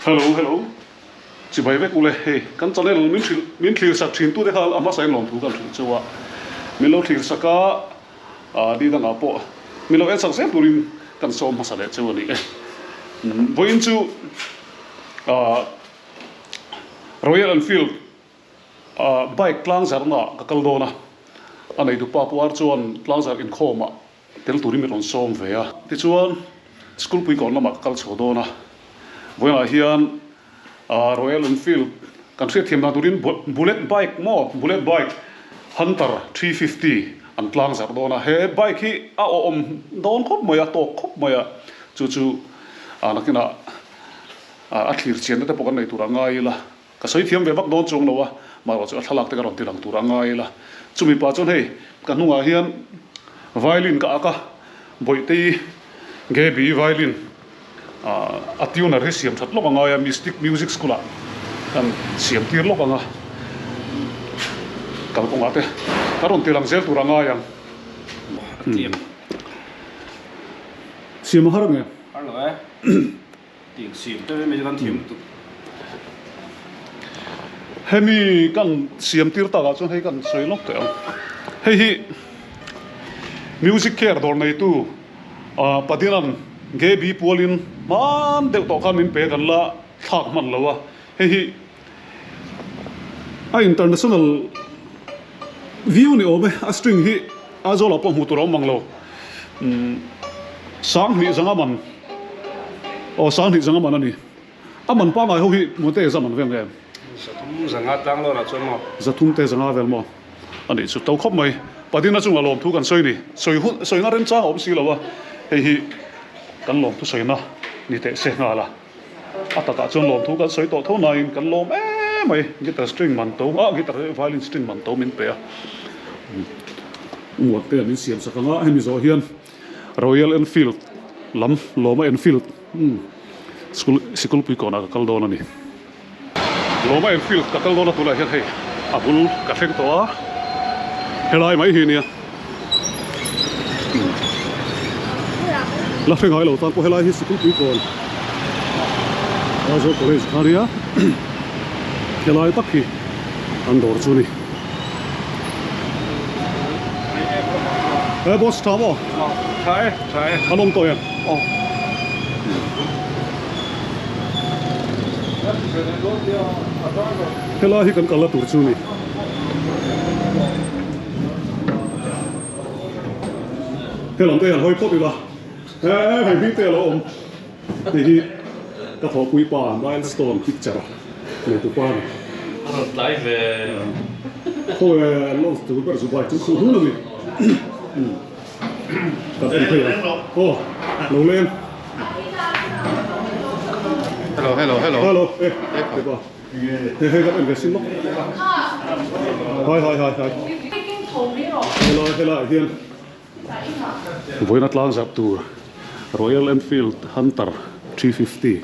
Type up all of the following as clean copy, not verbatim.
Hello hello chibai vek ule hei kan channel min hrilh min thlir sak thin tute kha a hmasa in lawmthu kan hrilh cheu a min lo thlir sak a ah ni dangah pawh min lo en sak zel turin kan sawm hmasa leh cheu a ni e vawiin chu ah Royal Enfield ah bike tlang zarna ka kal dawn a a neitu pa puar chuan tlang zar inkhawmah Tel turin min rawn sawm ve a. Tichuan, school puikawn lamah ka kal chho dawn a. Vawiinah hian Royal Enfield kan hriatthiam dan turin bullet bike maw, bullet bike Hunter 350 an tlang zarh dawn a. He bike hi a awhawm dawn khawp mai a, tawk khawp mai a. Chu chu nakinah a thlir chianna te pawh kan nei tur a ngai ila. Ka sawi thiam ve vak dawn chuang lo a, mahrawh chu a thlalak te ka rawn ti lang tur a ngai ila. Chumi pah chuan hei ka hnungah hian violin ka ak a, Bawihtei Gaby violin a tuner hi siam that lawk a ngai a, Mystic Music School ah kan siam tir lawk ang a, kalkawngah te ka rawn ti lang zel tur a ngai ang. Siam a har nge? Har lo e. Tiang siam te mai chu kan thiam lutuk. Hemi kan siam tir takah chuan hei kan sawi lawk teh ang. Hei hi Music Care dawr neitu Padinan Gaby pualin hman deuh tawh khan min pe kan la thlak hman lo a. Hei hi a international view ni awm e, a string hi Aizawl ah pawh hmuh tur a awm ang lo. Sanghnih zanga man aw sanghnih zanga man a ni. A man pangngai ho hi Muante za man vel nge? Zathum zanga tlang lawrah chuan maw? Zathum te zanga vel maw? A nih chu to khawp mai. Padina chunga lawmthu kan sawi ni. Sawi hun sawina remchang a awm si lo a, hei hi kan lawmthu sawina ni teh se nghal a. A takah chuan lawmthu kan sawi tawh tho nain kan lawm em mai, guitar string man to ah guitar hi violin string man to min pe a, nguat te min siam sak ang a, hemi zawh hian Royal Enfield lam Lawma Enfield school sikul pui kawnah ka kal dawn a ni. Lawma Enfield ka kal dawn a tunah hian hei a bul ka thleng tawh a, helai mai hi nia la hre ngai lo tan pawh helai hi sikul pui kawn Aizawl College kha nia helai tak hi an dawr chu a ni. He boss tha maw? Tha e, tha e. An awm tawh em? Aw. Helai hi kan kalna tur chu ni. Helam te hian hawi phawt ila. He hei hming te a lo awm. Hei hi ka thawhpui pa milestone picture neitu pa a ni. A rawn tlai ve. Khawi launch tur ber chu bike chu khuh hlun a ni. Kan en phei ang. Aw lo leng. Hello hello hello. Hello e e pa. Hei hei kan en ve sin lawk. Hai hai hai hai. Helai helai ah hian. Vawiin a tlang zap tur Royal Enfield Hunter 350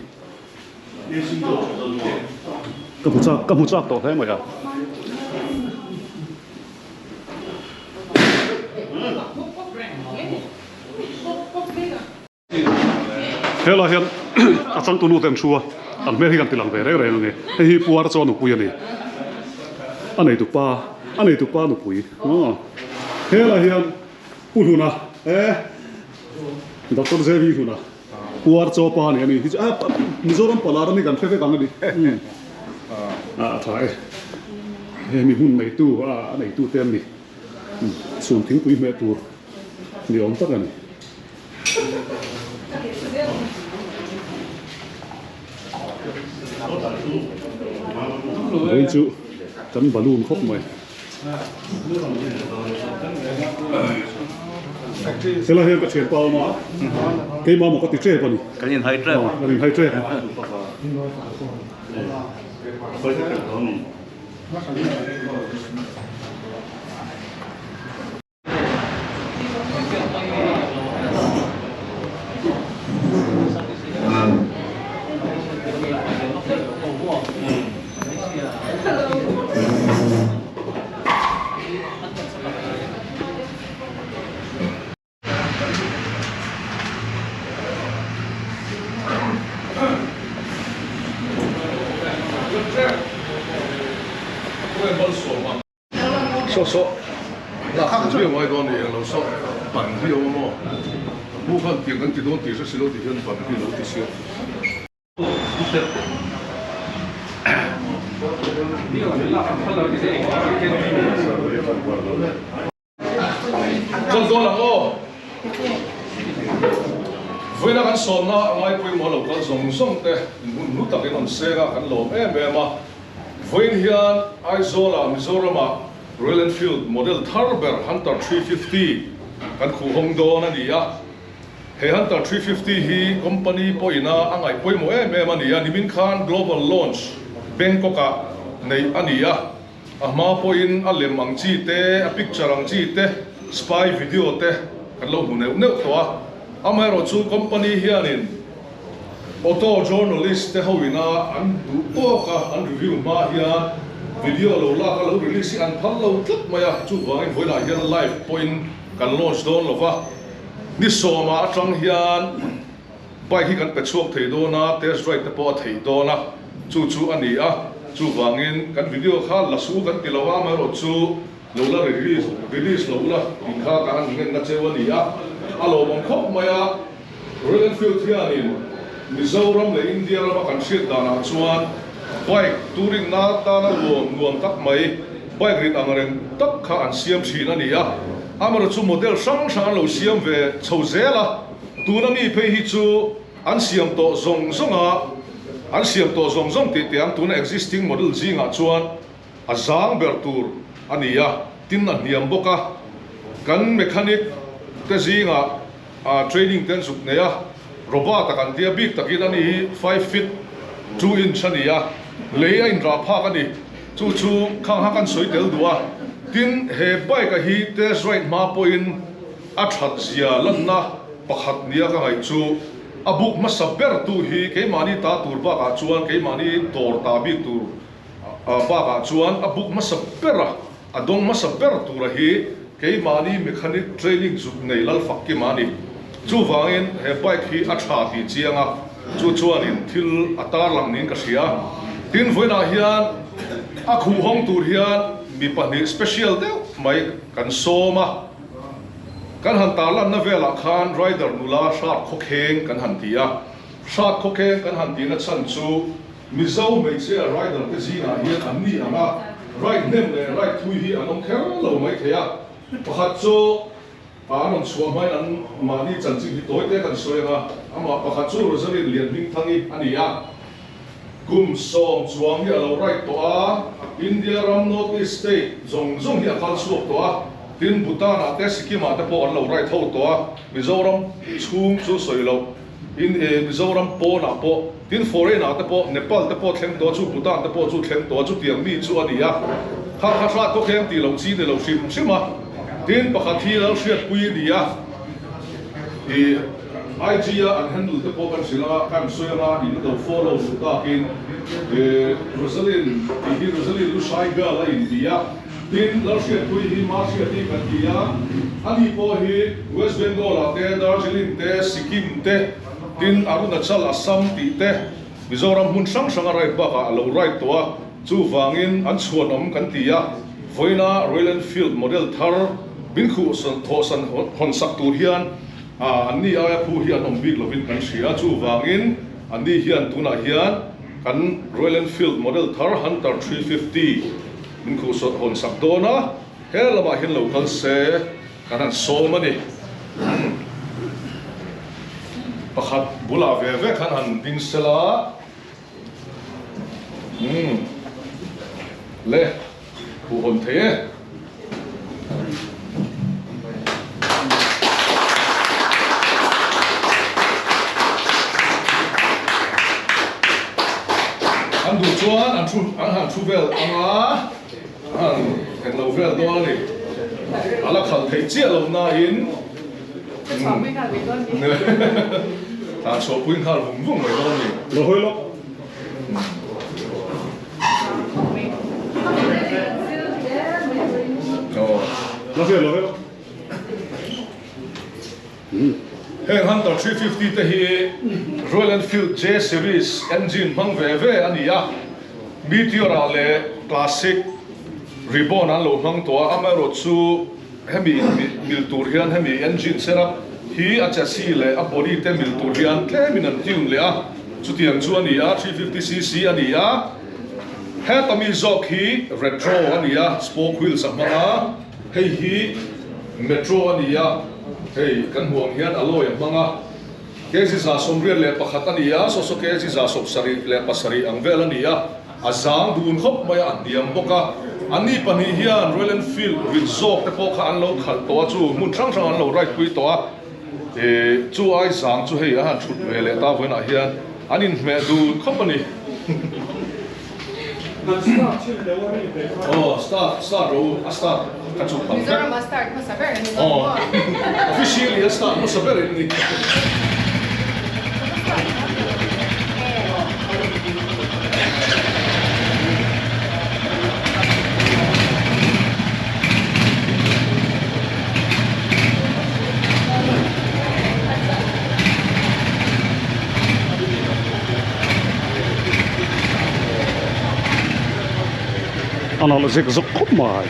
ka hmu chak ka hmu chak tawh hle mai a. Helai hian a changtu nu te an thu a, an hmel hi kan ti lang ve reng reng a ni. Hei hi puar chuan nupui a ni. A neitu pa, a neitu pa nupui. Aw helai hian Pu Hluna e Doctor JV Hluna puar chaw pa a ni a ni. Hi chu a Mizoram palar a ni kan hre vek ang a ni. A tha e. Hei mi hmun neitu a neitu te an ni. Chhun thingpui hmeh tur ni awm tak a ni. Vawiin chu kan balloon khawp mai. Helai hian ka thianpa awm a, keimah maw ka ti tep a ni. Kan inhai tep. Kan inhai tep. Saw saw lak tur viau ngai dawn a ni englo saw ban hi a awm a maw pu khan tiang kan ti dawn tih hre si lo tih hian ban hi a lo ti sia. Chuan dawn ang aw. Vawiina kan sawmna a ngai pawimawh lo kal zawng zawng te in hun hlu tak in rawn seng a, kan lawm em em a. Vawiin hian Aizawl-ah Mizoram-ah Royal Enfield model thar ber Hunter 350 kan khuhhawng dawn a ni a. He Hunter 350 hi company pawhin a a ngaih pawimawh em em a ni a, nimin khan global launch Bangkok-ah neih a ni a. A hma pawhin a lem ang chi te, a picture ang chi te, spy video te kan lo hmu neuh neuh tawh a. Amaherawh chu company hianin auto journalist te ho ina an duh tawk a, an review hma hian video lo lak a lo release hi an phal lo tlat mai a, chuvangin vawiinah hian live pawhin kan launch dawn lo va. Ni sawmah atang hian Bike hi kan pe chhuak thei dawn a, test ride te pawh a theih dawn a, chu chu a ni a, chuvangin kan video kha la su kan ti lo a, amaherawh chu lo la release release lo ula tih kha ka han ngenna cheu a ni a, a lawmawm khawp mai a, Royal Enfield hianin Mizoram leh India rama kan hriat danah chuan bike touring na tana nuam nuam tak mai bike rit ang reng tak kha an siam thin a ni a, amaherawh chu model hrang hrang an lo siam ve chho zel a. Tuna mi phei hi chu an siam tawh zawng zawng a, an siam tawh zawng zawng tih teh ang tuna existing model zingah chuan a zang ber tur a ni a, tin a hniam bawk a. Kan mechanic te zingah training te an zuk nei a, Robert a kan tia bik takin ani hi 5 feet 2 inch a ni a, lei a inrah phak a ni. Chu chu khang kha kan sawi tel duh a, tin he bike a hi test ride hma pawhin A that zia lanna pakhat nia ka ngaih chu a buk hmasa ber tu hi keimahni ta tur bakah chuan keimahni dawr ta bik tur bakah chuan a buk hmasa ber a, a dawng hmasa ber tura hi keimahni mechanic training zuk nei Lalfak Kima a ni. Chuvangin he bike hi a tha tih chiang a, chu chuanin thil a tarlang niin ka hria. Tin, vawiinah hian a khuhhawng tur hian mi pahnih special deuh mai kan sawm a. Kan han tarlanna velah khan rider nula hrat khawkheng kan han ti a, hrat khawkheng kan han tihna chhan chu Mizo hmeichhia rider te zingah hian an ni ang a, ride hnem leh ride thui hi an awm kher lo mai thei a. Pakhat chu an rawn chhuah hmain an mahni chanchin hi tawi te kan sawi ang a, amah pakhat chu Rosaline Lianhmingthangi a ni a. Kum sawm chuang hi a lo ride tawh a, India ram North East state zawng zawng hi a kal chhuak tawh a, tin Bhutan ah te Sikkim ah te pawh an lo ride ho tawh a, Mizoram chhung chu sawi loh in e Mizoram pawn ah pawh tin foreign ah te pawh Nepal te pawh thleng tawh a chu Bhutan te pawh chu thleng tawh a chutiang mi chu a ni a, kha kha hrat kawk hian tih loh chi ni lo hrim hrim a, tin pakhat hi lo hriatpui a ni a i. IG a an handle te pawh kan hrilh a, kan sawi anga in lo follow duh takin Rosalyn tih hi Rosalyn Lushai girl a inti a, tin Lalhriatpui hi Mahriati kan ti a, ani pawh hi West Bengal ah te, Darjeeling te, Sikkim te, tin Arunachal, Assam tih te Mizoram hmun hrang hrang a ride bakah a lo ride tawh a, chuvangin an chhuanawm kan ti a, vawiina Royal Enfield model thar min khuh thawhsan hawnsak tur hian An ni aia phu hi an awm bik lovin kan hria, chuvangin an ni hian tunah hian kan Royal Enfield model thar Hunter 350 min khuh hawn sak dawn a, he lamah hian lo kal se kan han sawm a ni. Pakhat bulah ve ve khan han ding sela, umm le. Khuh hawn thei e. An duh chuan an thu an han thu vel ang a, an han englo vel dawn a ni. A la khalh theih chiah lo nain tlan chhuahpui nghal vung vung mai dawn a ni. Lo hawi lawk. Heng Hunter 350 te hi Royal Enfield J series engine hmang ve ve a ni a. Meteor ah leh Classic Ribbon an lo hmang tawh a, amaherawhchu hemi mil tur hian hemi engine setup hi a chassis leh a body te mil tur hian tlemin an tune leh a, chutiang chu a ni a, 350cc a ni a, heta mi zawk hi Retro a ni a, spoke wheels a hmang a, hei hi Metro a ni a, hei kan hmuh ang hian alloy a hmang a. Kg 181 a ni a, saw saw kg 77 ang vel a ni a, a zang dun khawp mai a, a hniam bawk a. Anni pahnih hian Royal Enfield rit zawk te pawh kha an lo khalh tawh a, chu hmun hrang hrang an lo ride pui tawh a, ih chu ai zang chu hei a han thut ve leh ta vawiinah hian an inhmeh dun khawp a ni. Aw start start ro a start ka chu phal vek. Mizoram a start hmasa ber a ni dawn maw? Officially a start hmasa ber in ni. A nalh zek zawk khawp mai.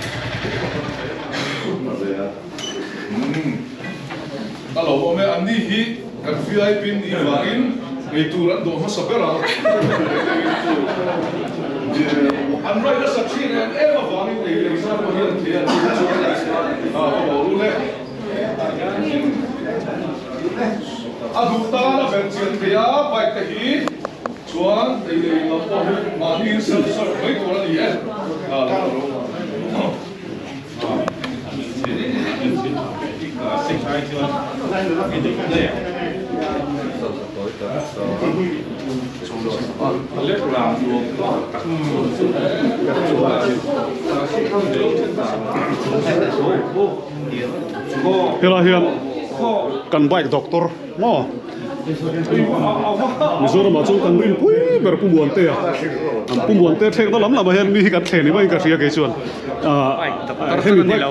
A lo awm e, anni hi kan VIP nih vangin eitur an dawh hmasa ber ang. An raih nasa thin em em avangin ei lei zat pawh hi an thei a ni chuan a va bawh lul e. A duh tan a belh chian thei a, bike te hi chuan ei leh in lam pawh hi mahni in self serve mai tur a ni e. Helai hian kan bike doctor maw Mizoramah chuan kan rinpui ber Pu Muantea an Pu Muantea thlekna lam lamah hian mi hi kan thlen ni maiin ka hria kei chuan ah hemi bike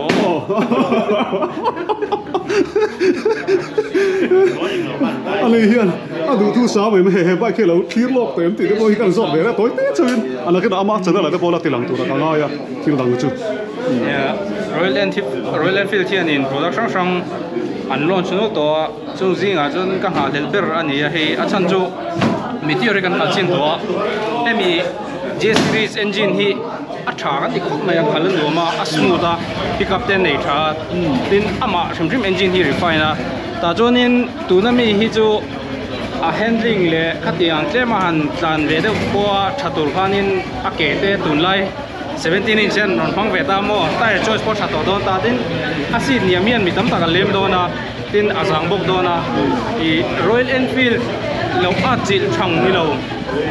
a lei hian a duhthu sa mai mai he bike hi a lo thlir lawk tawh em tih te pawh hi kan zawt ve a tawi te chauhin a nakinah ama channel ah te pawh la ti lang tur a ka ngai a thil dang chu. Royal Royal Enfield hianin product hrang hrang an launch nual tawh a chung zingah chuan ka nghahhlelh ber a ni a hei a chhan chu Meteor hi kan khalh chin tawh a hemi J series engine hi a tha kan ti khawp mai a khal a nuam a a smooth a pickup te a nei tha a tin amah hrim hrim engine hi refine a tah chuanin tuna mi hi chu a handling leh khatiang tlem a han tlan ve deuh pawh a tha tur khanin a ke te tunlai. 17 inch hian rawn hmang ve ta maw tyre choice pawh tha tawh dawn ta tin a seat hniam hian mi tam tak an lem dawn a tin a zang bawk dawn a ih Royal Enfield lo at chilh thang ni lo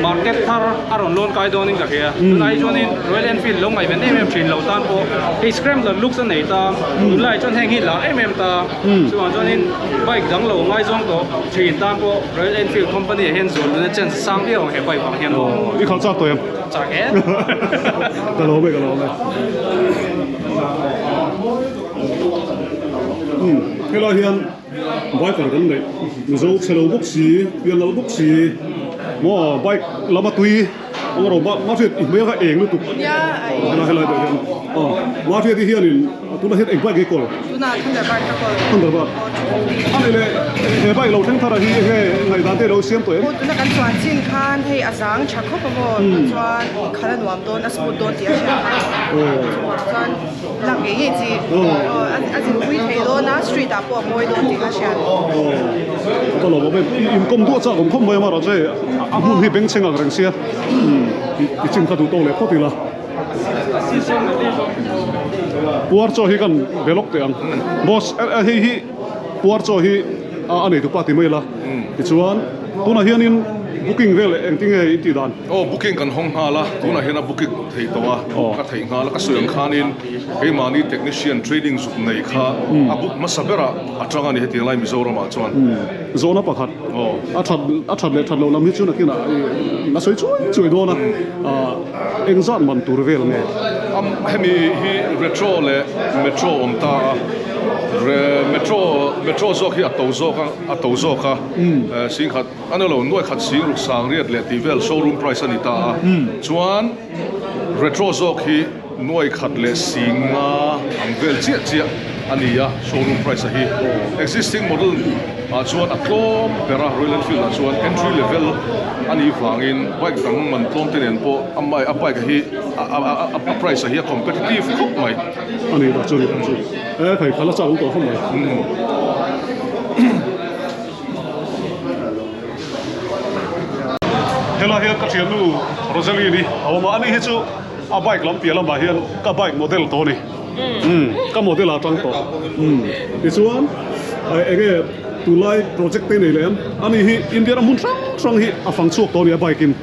market thar a rawn lawn kai dawn in ka hria tunah hi chuanin Royal Enfield lo ngaihven em em thin lo tan pawh hei scrambler looks a nei ta tunlai chuan heng hi lar em em ta chuvang chuanin bike dang lo ngaizawng tawh thin tan pawh Royal Enfield company ah hian zual nuna chance a sang viau ang he bike vang hian i khalh chak tawh em? Chak e. Ka lawm e, ka lawm e. Hmm, helai hian biker kan neih Mizo chhe lo bawk si, pian lo bawk si maw bike lama tui ang rawh ma mahriat i hmel kha eng lutuk helai helai deuh hian aw mahriat hi hianin tunah hian eng bike nge kawl? Tunah Thunderbird ka kawl. Thunderbird. A ni leh he bike lo thleng thar ah hi enge ngaihdan te ilo siam tawh em? Aw tuna kan chuan chin khan hei a zang tha khawp a maw tah chuan khal a nuam dawn a smooth dawn tih a hriat a chuvang chuan lak ngei ngei chi aw a zin pui thei dawn a street ah pawh a mawi dawn tih kha hriat. Aw ka lawm awm em inkom duah chak awm khawp mai a marawh chu hei a hmun hi bengchheng ang reng sia i chin kha duh tawk leh phawt ila. Puar chaw hi kan be lawk teh ang. Boss, hei hi puar chaw hi a nei tupa ti mai la. Tichuan, tunah hianin booking vel engtin nge in tih dan? Aw, booking kan hawng nghal a, tunah hian a booking thei tawh a, book a theih nghal a. Ka sawi ang khanin keimahni technician training zuk nei kha a book hmasa berah a tang a ni hetiang lai Mizoramah chuan. Zawhna pakhat, a that a that leh that loh lam hi chu nakinah la sawi chuai chuai dawn a. Engzat man tur vel nge? Hemi hi Retro leh Metro awm ta a, Metro Metro zawk hi a to zawk a a to zawk a singkhat a ni lo nuai khat sing ruk sang riat leh tih vel showroom price a ni ta a chuan Retro zawk hi nuai khat leh singa ang vel chiah chiah a ni a showroom price a hi existing model ah chuan a tlawm ber a Royal Enfield ah chuan entry level a nih vangin bike dang man tlawm te nen pawh a a bike hi a price a hi a competitive khawp mai. A ni tak chu a ni tak chu e thei khala chak awm tawh khawp mai. Helai hian ka thiannu Rosaline-i a awm a, ani hi chu a bike lam piah lamah hian ka bike model tawh a ni. Umm ka model ah tang tawh. Umm tichuan eng nge tunlai project te nei leh em? Ani hi India ram hmun hrang hrang hi a fang chhuak tawh a ni a bike in.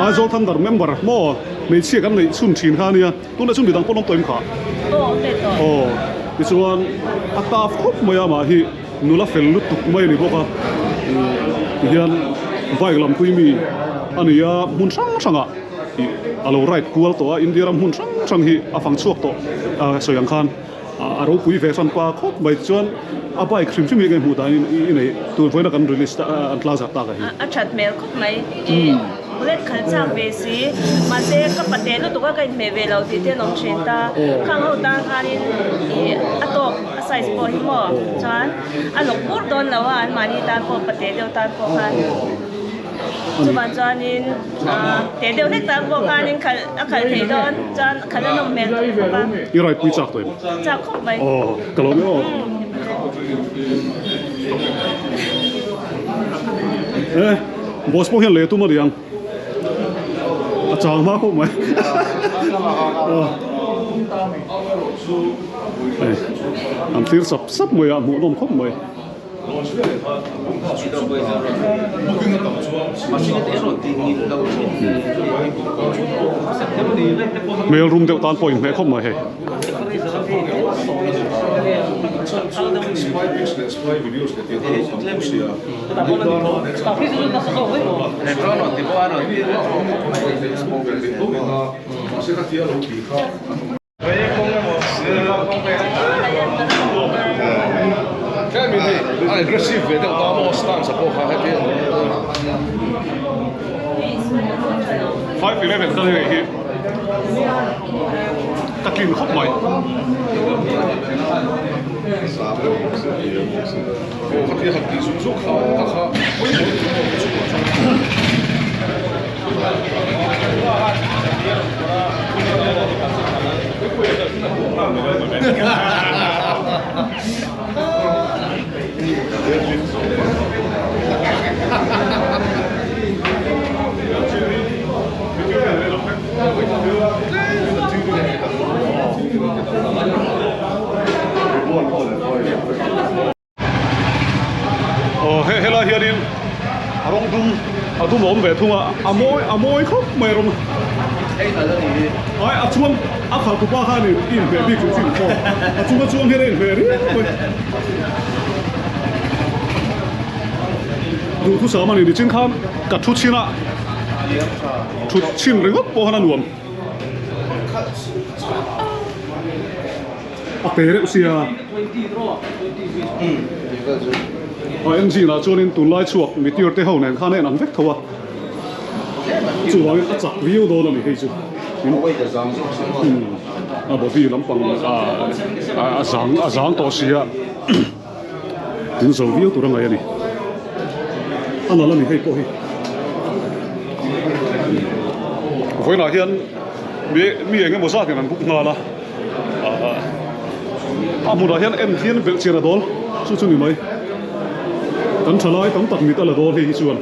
Aizawl Thunder member maw hmeichhia kan neih chhun thin kha a nia, tunah chuan midang pawh an awm tawh em kha? Aw tichuan a tough khawp mai a amah hi. Nula fel lutuk mai a ni bawk a, tihian bike lam pui mi a ni a, hmun hrang hrangah ih a lo ride kual tawh a, India ram hmun hrang hrang hi a fang chhuak tawh a sawi ang khan a ropui ve hran pa khawp mai chuan a bike hrim hrim hi enge hmuh dan i nei tun vawiin a kan release ta an tlang zar tak a hi. A that hmel khawp mai ih bullet khalh chak ve si mahse ka pate lutuk a ka inhmeh ve lo tih te an awm thin ta khang ho tan khanin ih a tawk. A size pawh hi maw chuan a lawk bur dawn lo a anmahni tan pawh pate deuh tan pawh khan chuvang chuanin te deuh hlek tan pawh khanin khalh a khalh thei dawn chuan khalh a nawm hmel bawk a. I ride pui chak tawh em? Chak khawp mai. Aw ka lo ni aw. E boss pawh hian lei a tum a niang. A chang hma khawp mai. Hei an thlir sap sap mai a hmuhnawm khawp mai. Hmel rum deuh tan pawh inhmeh khawp mai hei. A aggressive ve deuh ta maw stance a pawh kha heti 5'11 ka ni hi ka tlin khawp mai. Aw he helai hianin a rawng dum a dum a awm ve thung a a mawi a mawi khawp mai rawng ai a chuang a khalh tupa khan in i inhmeh bik hrim hrim pawh a chunga chuang hian a inhmeh riau mai duhthusam a ni nichin khan ka thu chhin a thut chhin ringawt pawh khan a nuam. A pe reuh sia. A engine ah chuanin tunlai chhuak meteor te ho nen khan a en ang vek tho a. Chuvangin a chak viau dawn a ni hei chu. A body lampang a zang a zang tawh sia. Tin zo viau tur a ngaih a ni. A nalh a ni hei pawh hi. Vawiinah hian mi eng emaw zat in an buk nghal a. A hmunah hian en hian belh chian a dawl chu chu ni mai. Kan thalai tam tak mit a la dawl hei hi chuan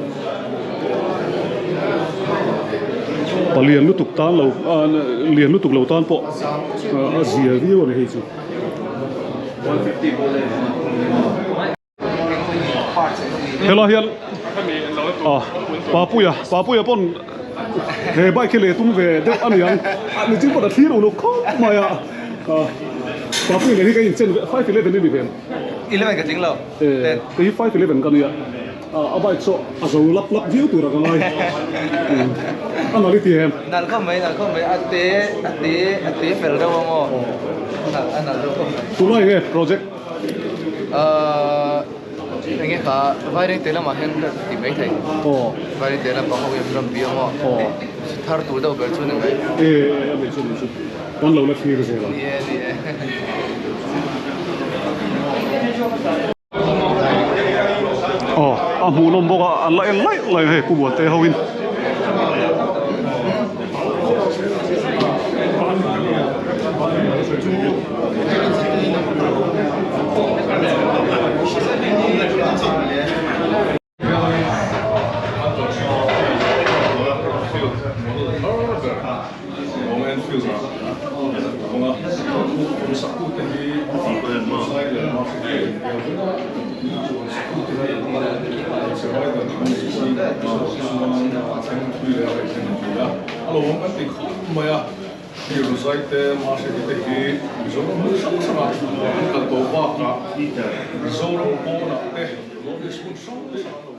palian lutuk tan lo lian lutuk lo tan pawh a zia viau a ni hei chu. Helai hian ah Papuia Papuia pawn he bike hi leh tum ve deuh a ni ang a ni ching pawn a thlir uluk khawp mai a ah Papuia nen hi ka inchen ve 5'11 i ni ve em? 11 ka tling lo Eh kei hi 5'11 ka nia a bike saw a zo lap lap viau tur a ka ngai a nalh i ti em? Nalh khawp mai nalh khawp mai a te a te a te fel deuh ang aw. Tunah enge project? Enge kha Vairengte lamah hian ka ti mai thei. Vairengte lampang ho hian ram bi a maw? Thar tur deuh ber chu ni mai. E a ni chu ni chu. Kan lo la thlir zel a. Ni e ni e. Aw a hmuhnawm bawk a an la en laih laih hei Pu Buante ho in. Mizoram pawnah te North East hmun hrang hrang